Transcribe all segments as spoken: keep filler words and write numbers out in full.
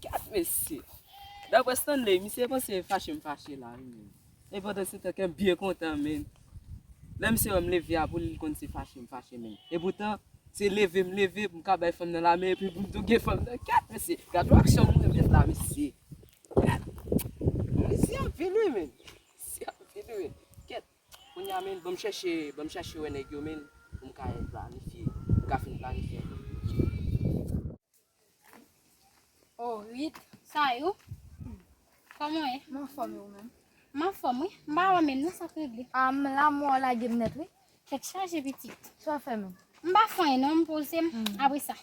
Gad mesye. Daprè Stanley, misye panse fache m fache la, wi, menm. E pandan se tan, kè m byen kontan, menm. Lè misye wè m leve a pou li, li konn se fache m fache, menm. E poutan, se leve m leve, pou m ka bay fanm nan lamen, epi pou m tou gen fanm nan. Gad mesye, gad yon aksyon m remèt la, mesye. Gad. Mesye anpil, wi, menm. Mesye anpil, wi, menm. Kèt. Kounye a, menm, ban m chèche, ban m chèche wè nèg yo, menm, pou m ka planifye, pou m ka fin planifye. Oh, Rit, sa yo? Kòman w ye? M anfòm, e ou menm? M anfòm, wi. M pa wè menm non, sa k regle? Ah, m la, m wè w lage m nèt, wi. Tèt chaje, pitit. Sa w fè menm? M pa fè anyen non, m poze m. Hmm. Apre sa,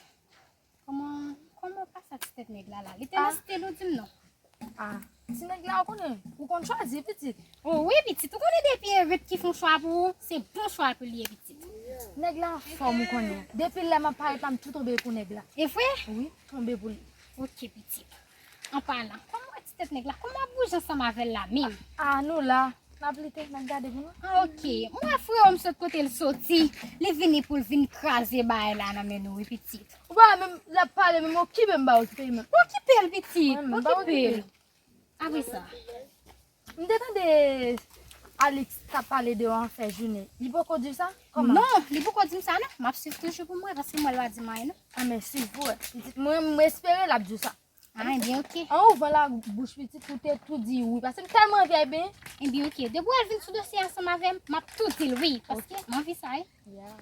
kòman, kòman w pase ak ti tèt nèg la la? Li te nan stil ou di m non. Ah, ti nèg la, ou konnen, ou konn chwazi, pitit. Oh wi, pitit, ou konnen depi e Rit ki fè yon chwa pou ou, se bon chwa pou li ye, pitit. Nèg la anfòm, ou konnen. Depi lè m ap parèt la, m tou tonbe pou nèg la. E vre? Wi, tonbe pou li. Ok, pitit. An palan, kòman w wè ti tèt nèg la? Kòman w ap bouje ansanm avè l la menm? Ah, nou la, n ap lite, n ap gade pou nou. Ah, ok. M wè frewo m sot kote l soti, li vini pou l vin kraze bagay la nan men nou, wi, pitit. Ou pa menm, l ap pale, menm okipe m, pa okipe menm. Okipe l, pitit, okipe l. Apre sa. M te tande Alix t ap pale de yon afè jounen. Li poko di w sa? Kòman? Non, li poko di m sa non. M ap swiv toujou pou m wè, paske m wè l pa di m anyen non. Ah, men swiv pou wè. Pitit mwen, m espere l ap di w sa. Ah, ebyen, ok. An ouvan la bouch pitit, ou te tou di wi, paske m tèlman anvi al benyen. Ebyen, ok. Depi w al vin sou dosye ansanm avè m, m ap tou di l wi, paske m anvi sa wi. Ya.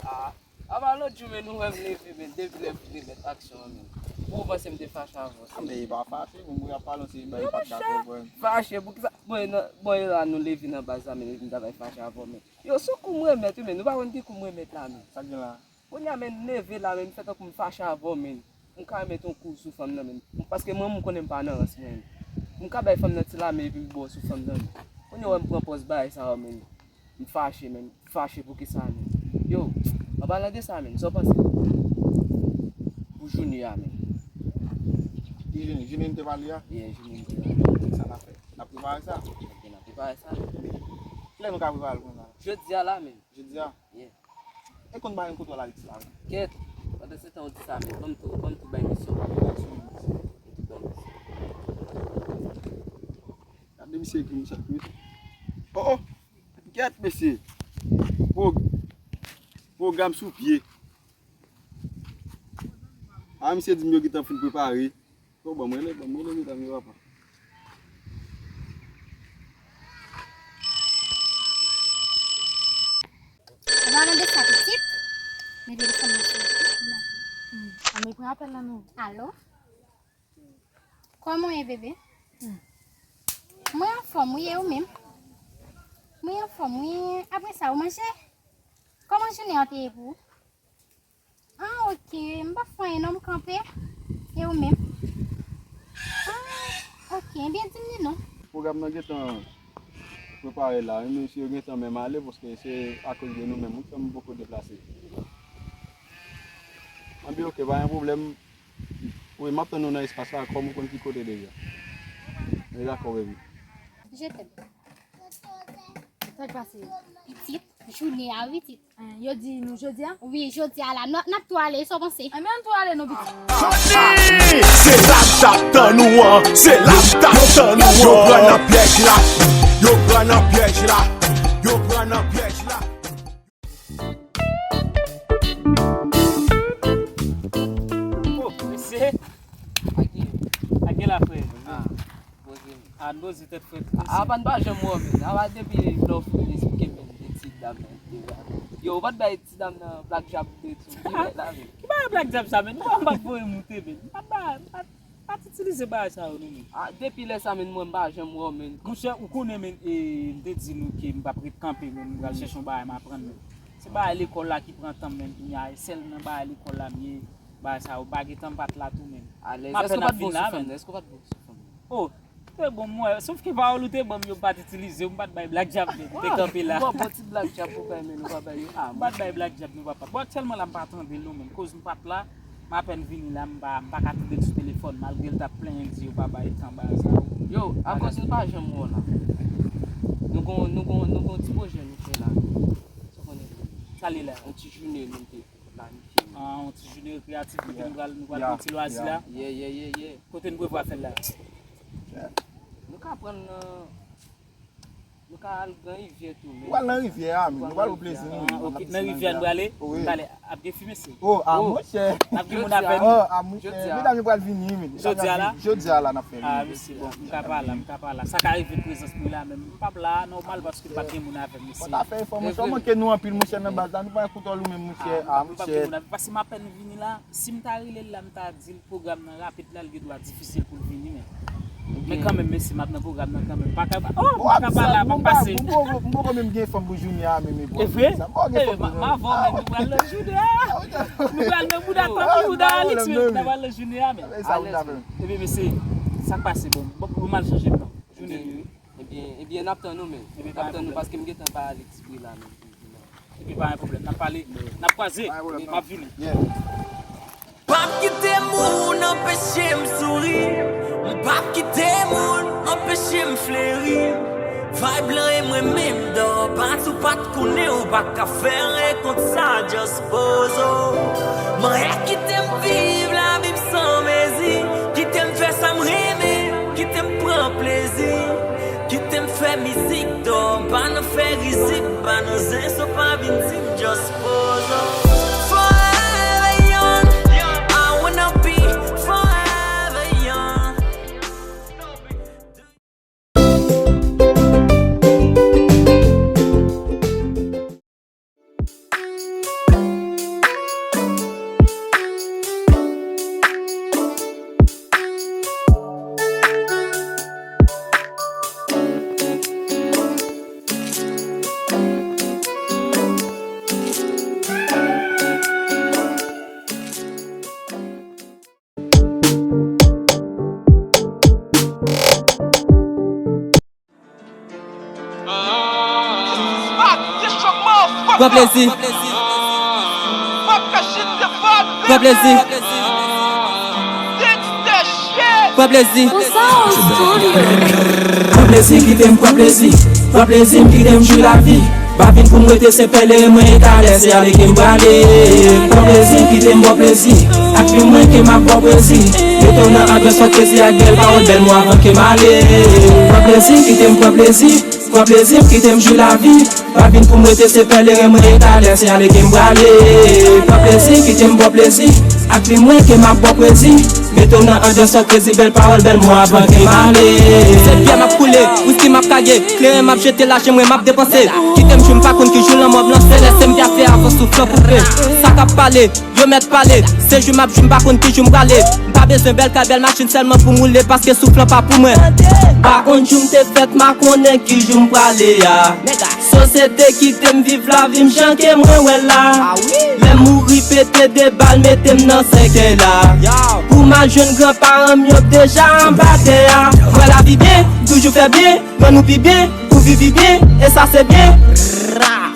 Ah, apa lòt jou, men nou wè m leve, men depi lè m fin remèt aksyon an, men. Ou panse m te fache avè w? Ah, men e pa fache, bon, mwen ap pale, se bagay pa t ka konprann. Fache, poukisa? Bon, e nan, bon, e la nou leve nan baz la, men epi m ta bay fache avè w, men. Yo, se kou m remèt wi, men nou pa konn ki kou m remèt la, men. Sa k gen la? Kounye a, men, m leve la, men, m fè tankou m fache avè w, men. M ka remèt yon kou sou fanm nan, men. Paske mwen, m konnen m pa nan rans, men. M ka bay fanm nan ti lamen epi m ba w sou fanm nan, men. Kounye a, wè m pran pòz bagay sa yo, men. M fache, men. M fache poukisa, men. Yo, an palan de sa, men, sa w panse? Pou jounen an, men. Ki jounen? Jounen n te pale a? Yeah, jounen n te pale a. Sa n ap fè? N ap prepare sa? Ok, n ap prepare sa. Kilè nou ka prepare l konsa? Jodi a la, men. Jodi a? Yeah. E konn pa yon kontwòl Alix la, wi. Kèt, pandan se tan ou di sa, men ban m tou, ban m tou bay misyon. Ban m tou bay misyon. Gade misye ki mechan, wi. Oh, oh! Kèt, mesye! Pwog-, pwogram sou pye. A, misye di m yo gentan fin prepare. Bon, ban mwen rele, ban mwen rele medam yo, papa. Ou pa tande sa pitit? Men telefòn nan sone. Hmm. An, men pran apèl la non. Alo? Kòman w ye, bebe? Hmm. Mwen anfòm, wi, e ou menm? Mwen anfòm, wi. Apre sa, ou manje? Kòman jounen an te ye pou ou? Ah, ok. M pa fè anyen non, m kanpe. E ou menm? Ah, ok. Ebyen, di m li non. Pwogram nan gentan prepare la, wi, mesye yo gentan menm ale, paske se akoz de nou menm, wi, k fè m poko deplase. Anben, ok, pa gen pwoblèm. Wi, m ap tann ou nan espas la, kòm ou konn ki kote deja. Men dakò, baby. Je t'aime. Sa k pase? Pitit, jounen a, wi, pitit. Eh, yo di nou jodi a? Wi, jodi a la, n, n ap tou ale, sa w panse? Anben, ann tou ale non, pitit. Soti! Se la m t ap tann ou an, se la m t ap tann ou an. Yo pran nan pyèj la, yo pran nan pyèj la, yo pran nan pyèj la. Oh, mesye. Ak gen la, frè. Ah, poze m. Ah, poze tèt, frè. Ah, apa n pa janm wè w, men. Apa depi lè w fin esplike m de ti dam nan deja. Yo, ou pa t bay ti dam nan black jab de tou. Ki mèt la, men? Ki bagay black jab sa, men? Ou pa, m pa t voye moute, men. M pa t ba, m pa t Pa t itilize bagay sa yo non, men. Ah, depi lè sa, men, mwen, m pa janm wè w, men. Monchè, ou konnen, men, e, m te di nou ke m p ap ret kanpe, men, m pral chèche yon bagay m aprann, men. Se bagay lekòl la ki pran tan m, men, kounye a, e sèl nan bagay lekòl la m ye, bagay sa yo, bagay tan m pa t la tou, men. Alèz. M apèn ap vin la, men. Èske w pa t bon sou fanm nan? Oh, Te bon, mwen, sof ke pawòl ou te ban m yo, m pa t itilize yo, m pa t bay Black Djab, men m te kanpe la. Bon, bon ti Black Djab ou bay, men nou pa bay yo. Ah, m pa t bay Black Djab, nou papa. Bon, aktyèlman la, m pa tande l non, men koz m pa t la, m apèn vini la, m pa, m pa ka tande l sou telefòn, malgre l t ap plenyen, di yo pa bay tan bagay sa yo. Yo, akoz m pa janm wè w la. Nou gon, nou gon, nou gon ti pwojè nou fè la. Sa konnen. Sa li la? Yon ti jounen nou te planifye. Ah, yon ti jounen rekreyatif kote nou pral, nou pral pran ti lwazi la. Yeah, yeah, yeah, yeah. Kote nou prevwa fè l la? Nou ka pran l nan, nou ka al Gran Rivyè tou, men. Nou pral nan rivyè a, men nou pral pran plezi nou. Ah, ok, nan rivyè nou prale? Wi. Talè, ap gen fi mesye? Oh, ah, monchè. Ap gen moun avè nou? Oh, ah, monchè. Medam yo pral vini, men. Jodi a la? Jodi a la, n ap fè. Ah, mesye, bon, m ka pa la, m ka pa la. Sa ka rive prezans nou la, men m p ap la, nòmal, paske m pa t gen moun avè m, mesye. Bon, ta fè efò, monchè, ou manke nou anpil, monchè, nan baz la, nou pa kontwòl ou menm, monchè. Ah, monchè. Paske m apèn vini la, si m ta rele l la, m ta di l pwogram nan rapid la, l gen dwa difisil pou l vini, men. Men kanmenm, mesye, m ap nan pwogram nan kanmenm. Pa ka, oh, m pa ka pa la, m ap pase. M poko menm gen fanm pou jounen a, men, men. E vre? M poko gen fanm pou jounen a. M avè w, men, nou pral nan jounen a. Nou pral nan bouda tankou bouda Alix, men, nou pral nan jounen a, men. Ebyen, mesye, sa k pase, bon, bon, m al chanje plan. Jounen li, wi. Ebyen, ebyen, n ap tann ou, men. N ap tann ou, paske m gentan bay Alix pri la, men. Epi pa gen pwoblèm, n ap pale, n ap kwaze, m ap vini. Yeah. P ap kite moun anpeche m souri. M p ap kite moun anpeche m fleri. Vibe lan e mwen menm dò, pa t ou pa t konnen ou pa ka fè anyen kont sa, just poze w. Manyè kite m viv lavi m san mezi. Kite m fè sa m renmen, kite m pran plezi. Kite m fè mizik dò, m pa nan fè rizib, m pa nan zen, so pa vin di m just poze w. Forever young, I wanna be forever young. Pran plezi. Pran plezi. Pran plezi. Pran plezi, kite m pran plezi. Pran plezi m, kite m jwi lavi. Pa vin pou m rete se pèleren mwen e talè se ale ke m prale. Pran plezi, kite m ba w plezi. Ak fi mwen ke m ap ba w plezi. Mete w nan anbyans fòk plezi ak bèl pawòl, bèl mo avan ke m ale. Pran plezi, kite m pran plezi. Pran plezi m, kite m jwi lavi. Pa vin pou m rete se pèleren mwen e talè se ale ke m prale. Pran plezi, kite m ba w plezi. Ak fi mwen ke m ap ba w plezi. Mete w nan anbyans fòk plezi, bèl pawòl, bèl mo avan ke m ale. Se pyè m ap koule, wiski m ap kage, kleren m ap jete, lajan mwen m ap depanse. Kite m jwi, m pa konn ki jou lanmò m lanse, lèse m gate avan souf lan koupe. Sa k ap pale, yo mèt pale, se jwi m ap jwi, m pa konn ki jou m prale. M pa bezwen bèl kay, bèl machin sèlman pou m woule, paske souf lan pa pou mwen. M pa konn jou m te fèt, m pa konnen ki jou m prale a. Sosyete kite m viv lavi m jan ke mwen wè l la. Lè m mouri pete de bal mete m nan sèkèy la. Pou m al jwenn granparan m yo k deja anba tè a. M wè lavi byen, toujou fè byen, rann nou pi byen, pou viv pi byen, e sa se byen.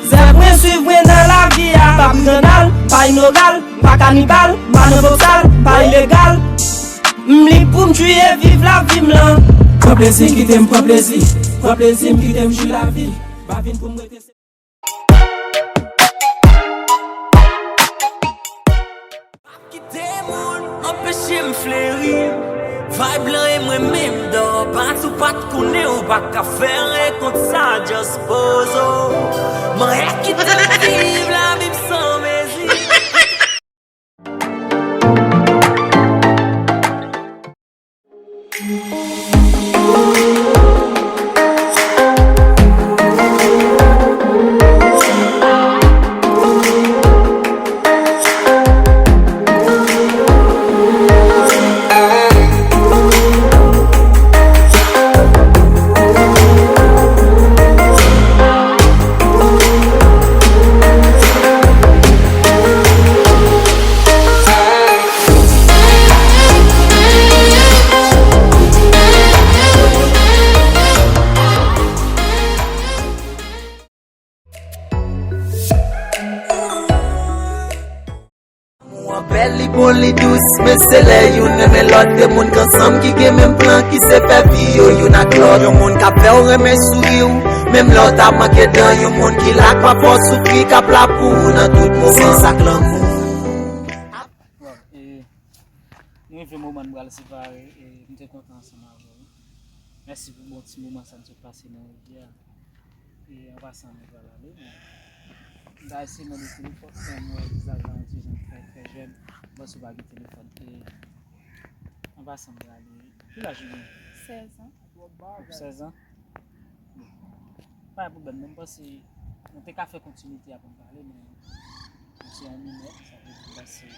Zèv mwen swiv mwen nan lavi a. Pa brigandal, pa imoral, pa kanibal, pa nan vòksal, pa ilegal. M lib pou m jwi e viv lavi m lan. Pran plezi, kite m pran plezi. Pran plezi m, kite m jwi lavi. Pa vin pou m rete se. Kite moun anpeche m fleri. Vibe lan e mwen menm dò. Pa t ou pa t konnen ou pa ka fè anyen kont sa, just poze w. Manyè kite m viv lavi m san mezi. Mwen bèl, li bon, li dous, men se lè youn renmen lòt, de moun k ansanm ki gen menm plan, ki se fè vi yo youn ak lòt. Yon moun k ap fè w renmen souri w, menm lè w ta manke dan, yon moun ki la k pa fè w soufri, k ap la pou ou nan tout moman. Se sa k lanmou. Bon, e, nou rive moman n pral separe, e, m te kontan ansanm avè w. Mèsi pou bon ti moman sa n sot pase nan rivyè a. E an pasan, nou pral ale, men m ta eseye mande telefòn, fè m wè vizaj la yon ti jan trè, trè jèn. M panse w pa gen telefòn. E an pasan, m prale. Ki laj ou gen? Sèz an. Ou sèz an? Bon. Pa gen pwoblèm, non, m panse nou te ka fè kontinite a pou n pale, men ou se yon minè, sa vle di m panse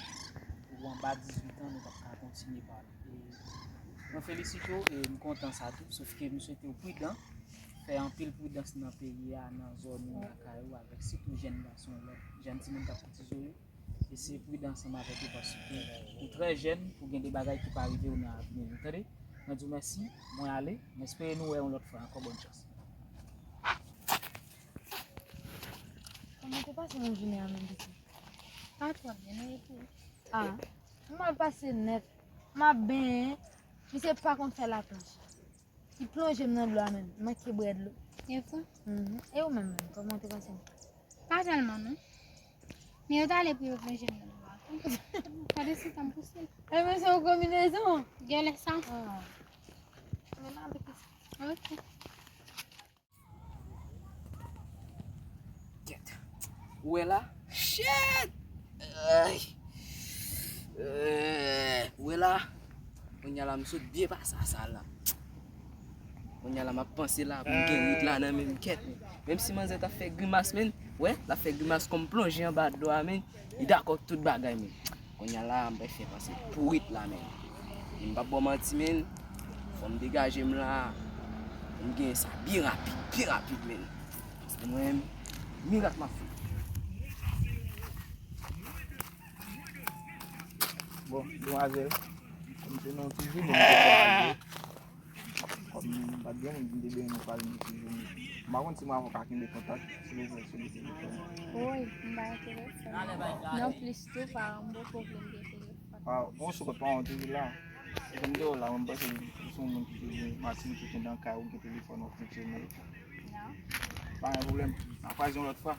ou anba dizuit an, nou p ap ka kontinye pale. E mwen felisite w e m kontan sa tou, sof ke m swete w pridan, fè anpil pridans nan peyi a, nan zòn ou, lakay ou, avèk sitou jèn gason, lòt jèn timoun k ap koutize w yo. E se pridan ansanm avèk yo paske ou trè jèn pou gen de bagay ki pa rive w nan avni w, tande? Mwen di w mèsi, mwen ale, m espere nou wè yon lòt fwa ankò, bòn chans. Kòman te pase nan jounen an menm, pitit? Pa twò byen, non, e pou ou? Ah, m mal pase nèt. M ap benyen, misye pa konn fè laplanch. Li plonje m nan dlo a menm, m manke bwè dlo. E vre? Mhm. E ou menm, menm, kòman w te pase? Pa tèlman, non. Men yo t ale pou yo plonje m nan dlo a. Gade si sa m pouse l. E men se yon konbinezon. Genlè sa. Ah. Men m ale pitit. Ok. Kèt. Ou wè la? Shit! Ay! Eh, ou wè la? Kounye a la, m sot byen pase a sa la. Kounye a la, m ap panse la, pou m gen rit la nan men m, kèt, men. Menm si manzè t ap fè grimas, men, wè, l ap fè grimas kòm plonje anba dlo a, men. Li dakò ak tout bagay, men. Kounye a la, m prèske panse pou rit la, men. E m p ap ba w manti, men. Fò m degaje m la. Fò m genyen sa byen rapid, byen rapid, men. Paske mwen, mirak m ap fè. Bon, demwazèl, kòm se nan yon ti jounen m te pral ye. Kòm m pa t gen moun, m te benyen nan pale m te toujou. M pa konn si m avè w ka kenbe kontak, silvouplè, sou telefòn. Wi, m pa gen telefòn. Non plis tou, paran m poko vle m gen telefòn. Ah, bon, sou kont paran w toujou la. Depi m te wè w la, mwen m panse w se yon moun ki toujou Matinik, ou te nan kay ou, gen telefòn w ap fonksyone. Non. Pa gen pwoblèm. N a kwaze yon lòt fwa.